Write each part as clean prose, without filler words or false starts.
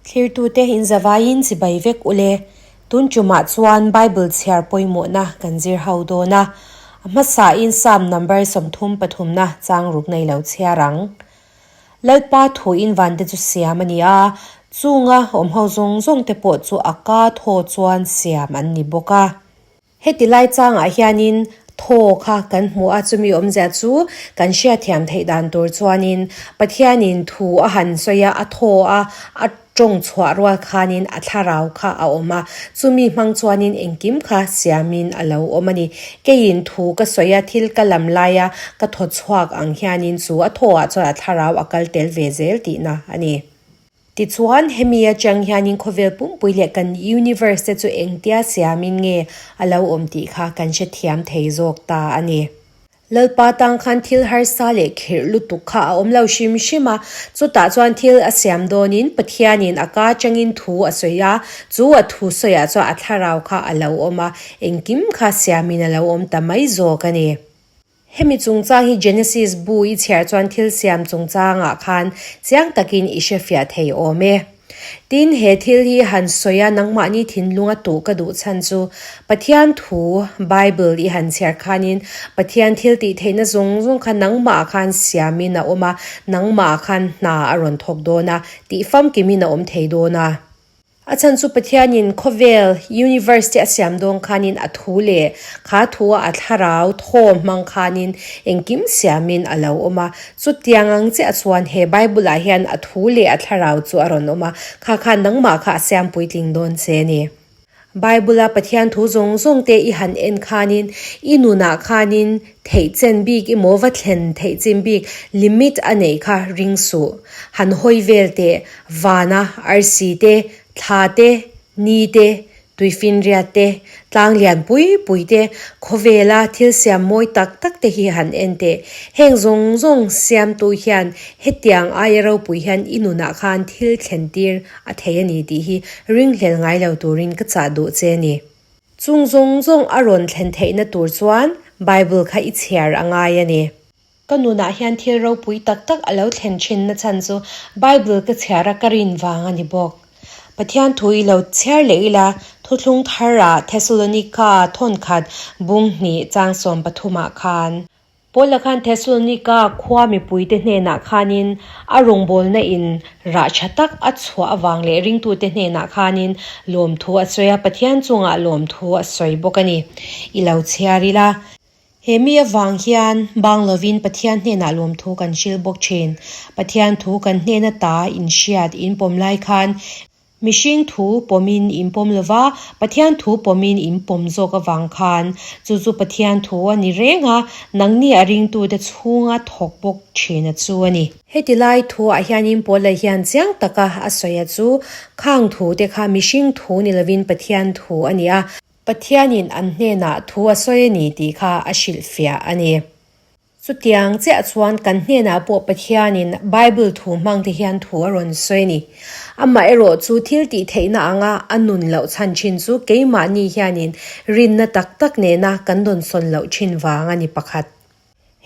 Thlirtute inzavaiin chibai vek ule. Tun tumah chuan Bible chhiar pawimawhna kan zir ho dawn a. A hmasain Psalm number 33 na chang ruk nei lo chhiar ang. Lalpa thuin vante chu siam a ni a, chunga awm ho zawng zawng te pawh chu a ka thaw chuan siam an ni bawk a. Heti lai changah hianin thaw kha kan hmu a, chumi awmzia chu kan hriatthiam theih dan tur chuanin Pathianin thu a han sawi a, a thaw a, a tawng chhuah rual khanin a thlarau kha a awm a, chumi hmang chuanin engkim kha siamin a lo awm a ni. Keiin thu ka sawi a, thil ka lam laia ka thaw chhuak ang hianin chu a thawah chuan a thlarau a kal tel ve zel tihna a ni. Tichuan, hemi atang hianin khawvel pumpui leh kan universe te chu engtia siamin nge a lo awm tih kha kan hrethiam thei zawk ta a ni. Lalpa tang khan thil harsa leh khirh lutuk kha a awm lo hrim hrim a, chutah chuan thil a siam dawnin Pathianin a ka atangin thu a sawi a, chu a thu sawiah chuan a thlarau kha a lo awm a, engkim kha siamin a lo awm ta mai zawk a ni. Hemi chungchang hi Genesis bu i chhiar chuan thil siam chungchangah khan chiang takin i hrefiah thei awm e. Tin, he thil hi han sawi a nangmahni thinlunga tuh ka duh chhan chu Pathian thu, Bible, i han chhiar khanin Pathian thil tih theihna zawng zawng kha nangmahah khan siamin a awm a, nangmahah khan hna a rawn thawk dawn a, tih famkimin a awm thei dawn a. A chhan chu Pathianin khawvel, universe, te a siam dawn khanin a thu leh kha thua a thlarau thaw hmang khanin engkim siamin a lo awm a. Chutiang ang chiah chuan he Bible-ah hian a thu leh a thlarau chu a rawn awm a, kha khan nangmah kha a siam puitling dawn che a ni. Bible-a Pathian thu zawng zawng te i han en khanin i nunah khanin theih chen bik emaw va thlen theih chin bik limit a neih kha ring suh. Han hawi vel teh Vana arsi te, thla te, ni te, tuifinriat te, tlang lian pui pui te, khawvela thil siam mawi tak tak te hi han en teh. Heng zawng zawng siamtu hian hetiang aia ropui hian i nunah khan thil thlen tir a thei a ni tih hi ringhlel ngai lo turin ka chah duh che a ni. Chung zawng zawng a rawn thlen theihna tur chuan Bible kha i chhiar a ngai a ni. Ka nunah hian thil ropui tak tak a lo thlen thin na chhan chu Bible ka chhiar a ka rin vang a ni bawk. Pathian thu i lo chhiar leh ila thuthlung thar ah Thessalonika thawnkhat bung hnih chang 13 ah khan Paula khan Thessalonika khua mipuite hnenah khanin a rawngbawlna in rah tha tak a chhuah avang leh ringtute hnenah khanin lawmthu a sawi a, Pathian chungah lawmthu a sawi bawk a ni. I lo chhiar ila. He mi avang hian bang lovin Pathian hnenah lawmthu kan hrilh bawk thin. Pathian thu kan hnena ta inhriat inpawm lai khan mihring thu pawmin inpawm lova, Pathian thu pawmin inpawm zawk avang khan chu chu Pathian thu a ni reng a, nangni a ringtute chhunga thawk bawk thina chu a ni. Heti lai thuah hianin Paula hian chiang taka a sawi a chu khang thute kha mihring thu ni lovin Pathian thu a ni a, Pathianin an hnenah thu a sawi a ni tih kha a hrilhfiah a ni. Chutiang chiah chuan kan hnenah pawh Pathianin Bible thu hmang te hian thu a rawn sawi a ni. Amaherawh chu thil tih theihna anga a nun loh chhan thin chu keimahni hianin rinna tak tak nena kan dawnsawn loh thin vang a ni pakhat.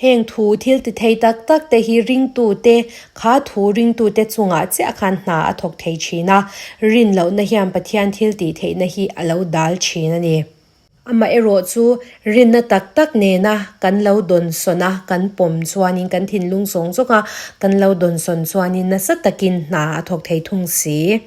Heng thu thil ti thei tak tak te hi ringtute, kha thu ringtute chungah chiah khan hna a thawk thei thin a, rin lohna hian Pathian thil tih theihna hi a lo dal thin a ni. Amaherawh chu rinna tak tak nena kan lo dawnsawn a, kan pawm chuanin kan thinlung zawng zawnga kan lo dawnsawn chuanin nasa takin hna a thawk thei thung si.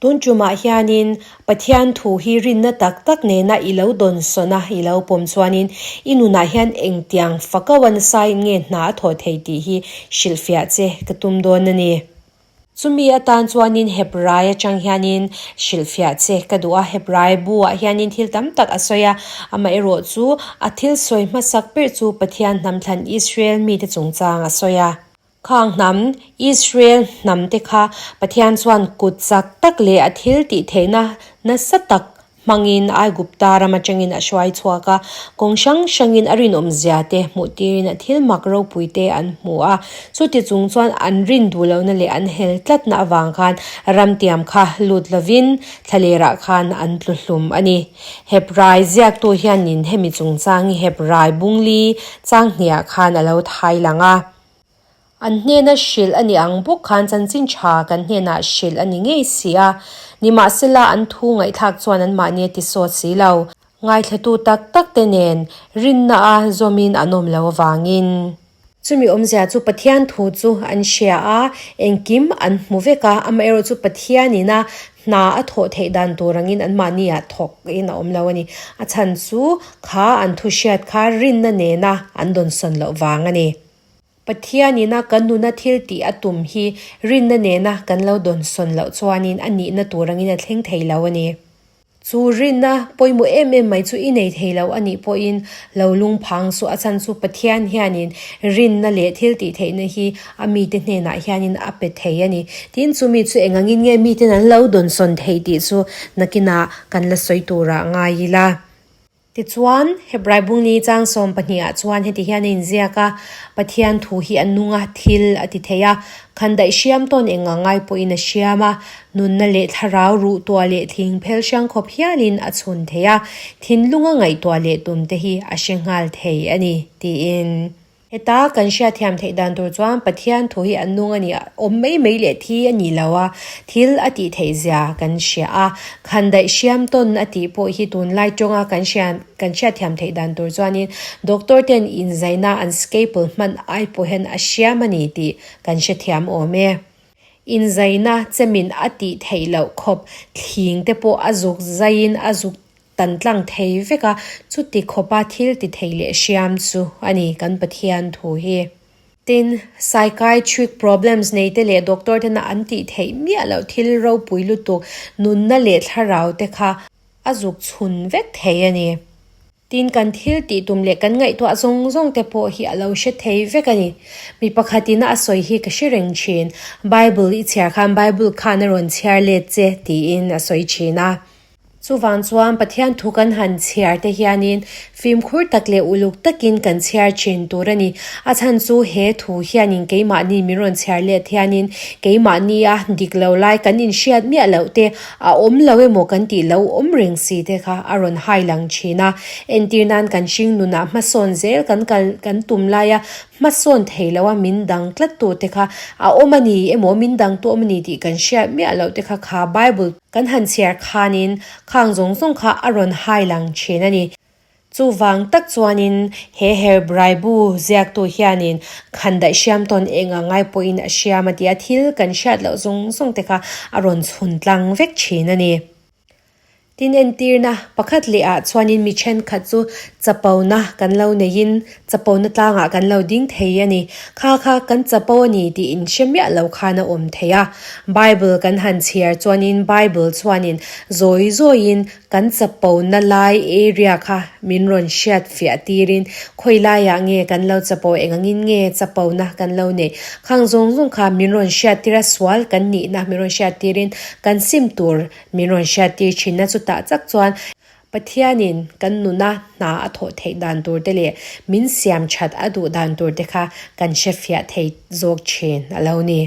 Tun tumah hianin Pathian thu hi rinna tak tak nena i lo dawnsawn a, i lo pawm chuanin i nunah hian engtiang fako a nasain nge hna a thawh thei tih hi hrilhfiah che ka tum dawn a ni. Chumi atan chuanin Hebrai atang hianin hrilhfiah che ka duh a, Hebrai buah hianin thil tam tak a sawi a, amaherawh chu a thil sawi hmasak ber chu Pathian hnamthlan Israel mite chungchang a sawi a. Khang hnam, Israel hnam te kha Pathian chuan kut chak tak leh a thil tih theihna nasa tak hmangin Aigupta ram atangin a hruai chhuak a, kawng hrang hrangin a rinawmzia te hmuh tirin a thil mak ropui te an hmu a. Chuti chung chuan an rin duh lohna leh an hel tlatna avang khan ramtiam kha lut lovin thlalerah khan an tlu hlum a ni. Hebrai ziaktu hianin hemi chungchang hi Hebrai bungli changhniah khan a lo thai lang a. An hnena hrilh a ni ang bawk khan chanchin tha kan hnenah hrilh a ni ngei si a. Nimahsela an thu ngaihthlak chuan anmahni a ti sawt si lo. Ngaithlatu tak tak te nen rinna a zawmin an awm lo avangin. Chumi awmzia chu Pathian thu chu an hria a, engkim an hmu vek a, amaherawh chu Pathianin a hna a thawh theih dan tur angin anmahni ah thawk in a awm lo a ni. A chhan chu kha an thu hriat kha rinna nena an dawnsawn loh vang a ni. Pathianin a kan nuna thil tih a tum hi rinna nena kan lo dawnsawn loh chuanin a nihna tur angin a thleng thei lo a ni. Chu rinna pawimawh em em mai chu i nei thei lo a nih pawhin lo lungphang suh a chhan chu Pathian hianin rinna leh thil tih theihna hi a mite hnenah hianin a pe thei a ni. Tin, chumi chu eng angin nge miten an lo dawnsawn thei tih chu nakinah kan la sawi turah ngai ila. Tichuan, Hebrai bungni chang 12 ah chuan heti hian a inziak a, Pathian thu hi a nung a, thil a ti thei a, khandaih hriam tawn eng a ngai pawhin a hriam a, nunna leh thlarau ruh tuah leh thing phel hrang khawp hialin a chhun thei a, thinlunga ngaihtuah leh tumte hi a hre nghal thei a ni, tiin. Heta kan hriatthiam theih dan tur chuan Pathian thu hi a nung a ni a, awm mai mai leh thi a ni lo a, thil a tih theih zia kan hria a. Khandaih hriam tawn a tih pawh hi tunlai tawnga kan hria kan hriatthiam theih dan tur chuanin doctor ten inzaina an scalpel hman ai pawh hian a hriam a ni tih kan hrethiam awm e. Inzaina chemin a tih theih loh khawp thling te pawh a zuk zaiin a zuk Tan tlang thei vek a, chuti khawpa thil ti thei leh hriam chu a ni kan Pathian thu hi. Tin, psychiatric problems nei te leh doctor tena an tih theih miah loh thil ropui lutuk nunna leh thlarau te kha a zuk chhun vek thei a ni. Tin, kan thil tih tum leh kan ngaihtuah zawng zawng te pawh hi a lo hre thei vek a ni. Mi pakhatin a sawi hi ka hre reng thin, Bible i chhiar khan Bible khan a rawn chhiar let che tiin a sawi thin a. Chuvang chuan Pathian thu kan han chhiar te hianin fimkhur tak leh uluk takin kan chhiar thin tur a ni. A chhan chu he thu hianin keimahni min rawn chhiar let hianin keimahni a dik lo lai kan inhriat miah loh te a awm lo emaw kan tih lo awm reng si te kha a rawn hai lang thin a. Entir nan kan hring nunah hmasawn zel kan kal kan tum laia Hmasawn thei lo a min dang tlat tu te kha a awm a ni emaw min dang tu awm a ni tih kan hriat miah loh te kha kha Bible kan han chhiar khanin khang zawng zawng kha a rawn hai lang thin a ni. Chuvang tak chuanin he Herbraibu ziaktu hianin khandaih hriam tawn eng a ngai pawhin a hriam a ti a, thil kan hriat loh zawng zawng te kha a rawn chhun tlang vek thin a ni. Tin entirna pakhat leh ah chuanin mi thenkhat chu chapona kan lo neiin chapona tlangah kan lo ding thei a ni. Kha kha kan chapo a ni tih inhre miah lo khan a awm thei a. Bible kan han chhiar chuanin Bible chuanin zawi zawiin kan chapona lai area kha min rawn hriat fiah tirin khawi laiah nge kan lo chapo engangin nge chapona kan lo neih khang zawng zawng kha min rawn hriat tir a sual kan nihna min rawn hriat tirin kan sim tur Min rawn hriattir thinna chu tah chak chuan Pathianin kan nuna hna a thawh theih dan tur te leh min siam that a duh dan tur te kha kan hrefiah thei zawk thin a lo ni.